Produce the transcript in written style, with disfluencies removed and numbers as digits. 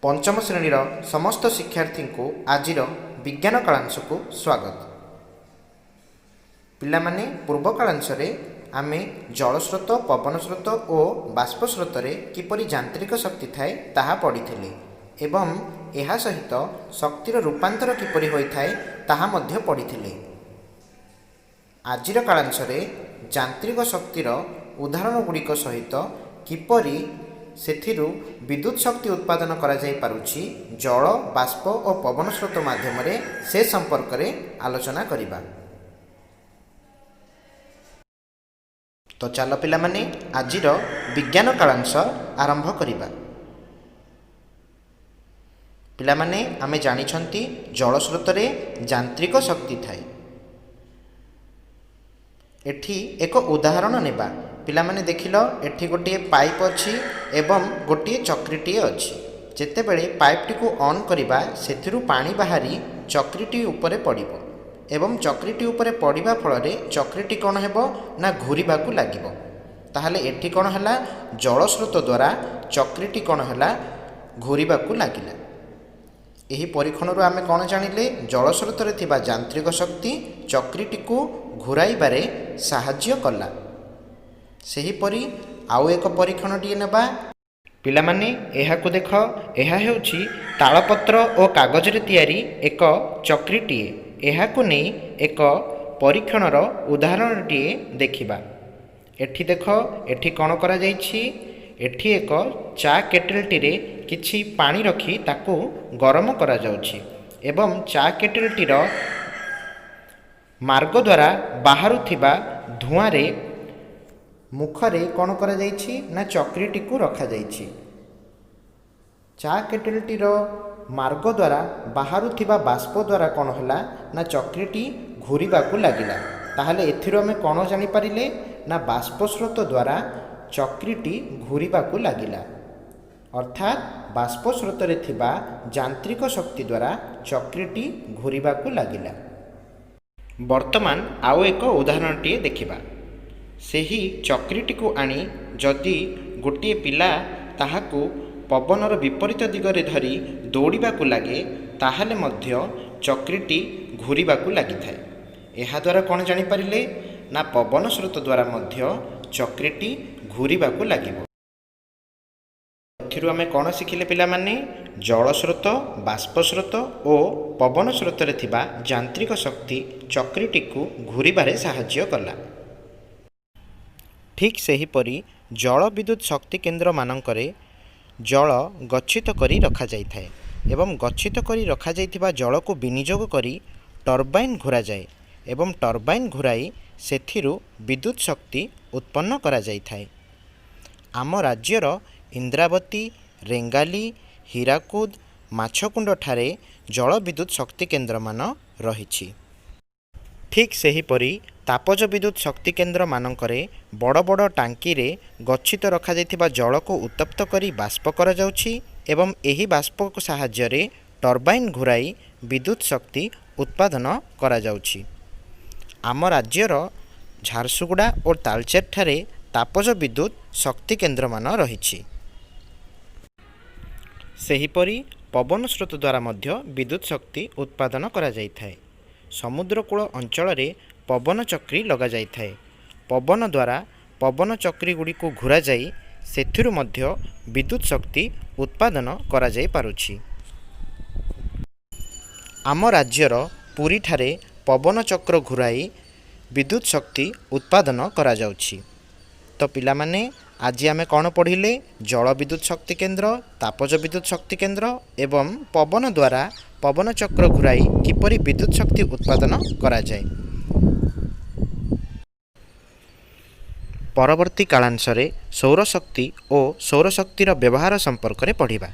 ପଞ୍ଚମ ଶ୍ରେଣୀର ସମସ୍ତ ଶିକ୍ଷାର୍ଥୀଙ୍କୁ ଆଜିର ବିଜ୍ଞାନ କାଳାଂଶକୁ ସ୍ୱାଗତ। ପିଲାମାନେ, ପୂର୍ବ କାଳାଂଶରେ ଆମେ ଜଳସ୍ରୋତ, ପବନ ସ୍ରୋତ ଓ ବାଷ୍ପ ସ୍ରୋତରେ କିପରି ଯାନ୍ତ୍ରିକ ଶକ୍ତି ଥାଏ ତାହା ପଢ଼ିଥିଲେ ଏବଂ ଏହା ସହିତ ଶକ୍ତିର ରୂପାନ୍ତର କିପରି ହୋଇଥାଏ ତାହା ମଧ୍ୟ ପଢ଼ିଥିଲେ। ଆଜିର କାଳାଂଶରେ ଯାନ୍ତ୍ରିକ ଶକ୍ତିର ଉଦାହରଣ ଗୁଡ଼ିକ ସହିତ କିପରି ସେଥିରୁ ବିଦ୍ୟୁତ ଶକ୍ତି ଉତ୍ପାଦନ କରାଯାଇପାରୁଛି ଜଳ, ବାଷ୍ପ ଓ ପବନ ସ୍ରୋତ ମାଧ୍ୟମରେ, ସେ ସମ୍ପର୍କରେ ଆଲୋଚନା କରିବା। ତ ଚାଲ ପିଲାମାନେ, ଆଜିର ବିଜ୍ଞାନ କାଳାଂଶ ଆରମ୍ଭ କରିବା। ପିଲାମାନେ, ଆମେ ଜାଣିଛନ୍ତି ଜଳସ୍ରୋତରେ ଯାନ୍ତ୍ରିକ ଶକ୍ତି ଥାଏ। ଏଠି ଏକ ଉଦାହରଣ ନେବା। ପିଲାମାନେ, ଦେଖିଲ, ଏଠି ଗୋଟିଏ ପାଇପ୍ ଅଛି ଏବଂ ଗୋଟିଏ ଚକ୍ରିଟିଏ ଅଛି। ଯେତେବେଳେ ପାଇପ୍ଟିକୁ ଅନ୍ କରିବା, ସେଥିରୁ ପାଣି ବାହାରି ଚକ୍ରିଟି ଉପରେ ପଡ଼ିବ ଏବଂ ଚକ୍ରିଟି ଉପରେ ପଡ଼ିବା ଫଳରେ ଚକ୍ରିଟି କ'ଣ ହେବ ନା ଘୁରିବାକୁ ଲାଗିବ। ତାହେଲେ ଏଠି କ'ଣ ହେଲା? ଜଳସ୍ରୋତ ଦ୍ୱାରା ଚକ୍ରିଟି କ'ଣ ହେଲା? ଘୁରିବାକୁ ଲାଗିଲା। ଏହି ପରୀକ୍ଷଣରୁ ଆମେ କ'ଣ ଜାଣିଲେ? ଜଳସ୍ରୋତରେ ଥିବା ଯାନ୍ତ୍ରିକ ଶକ୍ତି ଚକ୍ରିଟିକୁ ଘୁରାଇବାରେ ସାହାଯ୍ୟ କଲା। ସେହିପରି ଆଉ ଏକ ପରୀକ୍ଷଣଟିଏ ନେବା। ପିଲାମାନେ, ଏହାକୁ ଦେଖ। ଏହା ହେଉଛି ତାଳପତ୍ର ଓ କାଗଜରେ ତିଆରି ଏକ ଚକ୍ରିଟିଏ। ଏହାକୁ ନେଇ ଏକ ପରୀକ୍ଷଣର ଉଦାହରଣଟିଏ ଦେଖିବା। ଏଠି ଦେଖ, ଏଠି କ'ଣ କରାଯାଇଛି? ଏଠି ଏକ ଚା କେଟେଲଟିରେ କିଛି ପାଣି ରଖି ତାକୁ ଗରମ କରାଯାଉଛି ଏବଂ ଚା କେଟେଲଟିର ମାର୍ଗ ଦ୍ୱାରା ବାହାରୁଥିବା ଧୂଆଁରେ ମୁଖରେ କ'ଣ କରାଯାଇଛି ନା ଚକ୍ରିଟିକୁ ରଖାଯାଇଛି। ଚା କେଟେଲଟିର ମାର୍ଗ ଦ୍ୱାରା ବାହାରୁଥିବା ବାଷ୍ପ ଦ୍ୱାରା କ'ଣ ହେଲା ନା ଚକ୍ରିଟି ଘୁରିବାକୁ ଲାଗିଲା। ତାହେଲେ ଏଥିରୁ ଆମେ କ'ଣ ଜାଣିପାରିଲେ ନା ବାଷ୍ପ ସ୍ରୋତ ଦ୍ୱାରା ଚକ୍ରିଟି ଘୁରିବାକୁ ଲାଗିଲା, ଅର୍ଥାତ୍ ବାଷ୍ପ ସ୍ରୋତରେ ଥିବା ଯାନ୍ତ୍ରିକ ଶକ୍ତି ଦ୍ୱାରା ଚକ୍ରିଟି ଘୁରିବାକୁ ଲାଗିଲା। ବର୍ତ୍ତମାନ ଆଉ ଏକ ଉଦାହରଣଟିଏ ଦେଖିବା। ସେହି ଚକ୍ରିଟିକୁ ଆଣି ଯଦି ଗୋଟିଏ ପିଲା ତାହାକୁ ପବନର ବିପରୀତ ଦିଗରେ ଧରି ଦୌଡ଼ିବାକୁ ଲାଗେ, ତାହେଲେ ମଧ୍ୟ ଚକ୍ରିଟି ଘୁରିବାକୁ ଲାଗିଥାଏ। ଏହାଦ୍ୱାରା କ'ଣ ଜାଣିପାରିଲେ ନା ପବନ ସ୍ରୋତ ଦ୍ୱାରା ମଧ୍ୟ ଚକ୍ରିଟି ଘୁରିବାକୁ ଲାଗିବ। ଏଥିରୁ ଆମେ କ'ଣ ଶିଖିଲେ ପିଲାମାନେ? ଜଳସ୍ରୋତ, ବାଷ୍ପ ସ୍ରୋତ ଓ ପବନ ସ୍ରୋତରେ ଥିବା ଯାନ୍ତ୍ରିକ ଶକ୍ତି ଚକ୍ରିଟିକୁ ଘୁରିବାରେ ସାହାଯ୍ୟ କଲା। ଠିକ୍ ସେହିପରି ଜଳ ବିଦ୍ୟୁତ ଶକ୍ତି କେନ୍ଦ୍ରମାନଙ୍କରେ ଜଳ ଗଚ୍ଛିତ କରି ରଖାଯାଇଥାଏ ଏବଂ ଗଚ୍ଛିତ କରି ରଖାଯାଇଥିବା ଜଳକୁ ବିନିଯୋଗ କରି ଟର୍ବାଇନ୍ ଘୁରାଯାଏ ଏବଂ ଟର୍ବାଇନ୍ ଘୁରାଇ ସେଥିରୁ ବିଦ୍ୟୁତ ଶକ୍ତି ଉତ୍ପନ୍ନ କରାଯାଇଥାଏ। ଆମ ରାଜ୍ୟର ଇନ୍ଦ୍ରାବତୀ, ରେଙ୍ଗାଲି, ହୀରାକୁଦ, ମାଛକୁଣ୍ଡଠାରେ ଜଳ ବିଦ୍ୟୁତ ଶକ୍ତି କେନ୍ଦ୍ରମାନ ରହିଛି। ଠିକ୍ ସେହିପରି ତାପଜ ବିଦ୍ୟୁତ ଶକ୍ତି କେନ୍ଦ୍ରମାନଙ୍କରେ ବଡ଼ ବଡ଼ ଟାଙ୍କିରେ ଗଚ୍ଛିତ ରଖାଯାଇଥିବା ଜଳକୁ ଉତ୍ତପ୍ତ କରି ବାଷ୍ପ କରାଯାଉଛି ଏବଂ ଏହି ବାଷ୍ପ ସାହାଯ୍ୟରେ ଟର୍ବାଇନ୍ ଘୁରାଇ ବିଦ୍ୟୁତ ଶକ୍ତି ଉତ୍ପାଦନ କରାଯାଉଛି। ଆମ ରାଜ୍ୟର ଝାରସୁଗୁଡ଼ା ଓ ତାଳଚେରଠାରେ ତାପଜ ବିଦ୍ୟୁତ ଶକ୍ତି କେନ୍ଦ୍ରମାନ ରହିଛି। ସେହିପରି ପବନ ସ୍ରୋତ ଦ୍ୱାରା ମଧ୍ୟ ବିଦ୍ୟୁତ ଶକ୍ତି ଉତ୍ପାଦନ କରାଯାଇଥାଏ। ସମୁଦ୍ରକୂଳ ଅଞ୍ଚଳରେ ପବନ ଚକ୍ରି ଲଗାଯାଇଥାଏ। ପବନ ଦ୍ୱାରା ପବନ ଚକ୍ରି ଗୁଡ଼ିକୁ ଘୁରାଯାଇ ସେଥିରୁ ମଧ୍ୟ ବିଦ୍ୟୁତ ଶକ୍ତି ଉତ୍ପାଦନ କରାଯାଇପାରୁଛି। ଆମ ରାଜ୍ୟର ପୁରୀଠାରେ ପବନ ଚକ୍ର ଘୁରାଇ ବିଦ୍ୟୁତ ଶକ୍ତି ଉତ୍ପାଦନ କରାଯାଉଛି। ତ ପିଲାମାନେ, ଆଜି ଆମେ କ'ଣ ପଢ଼ିଲେ? ଜଳ ବିଦ୍ୟୁତ ଶକ୍ତି କେନ୍ଦ୍ର, ତାପଜ ବିଦ୍ୟୁତ ଶକ୍ତି କେନ୍ଦ୍ର ଏବଂ ପବନ ଦ୍ୱାରା ପବନ ଚକ୍ର ଘୁରାଇ କିପରି ବିଦ୍ୟୁତ ଶକ୍ତି ଉତ୍ପାଦନ କରାଯାଏ। ପରବର୍ତ୍ତୀ କାଳାଂଶରେ ସୌରଶକ୍ତି ଓ ସୌରଶକ୍ତିର ବ୍ୟବହାର ସମ୍ପର୍କରେ ପଢ଼ିବା।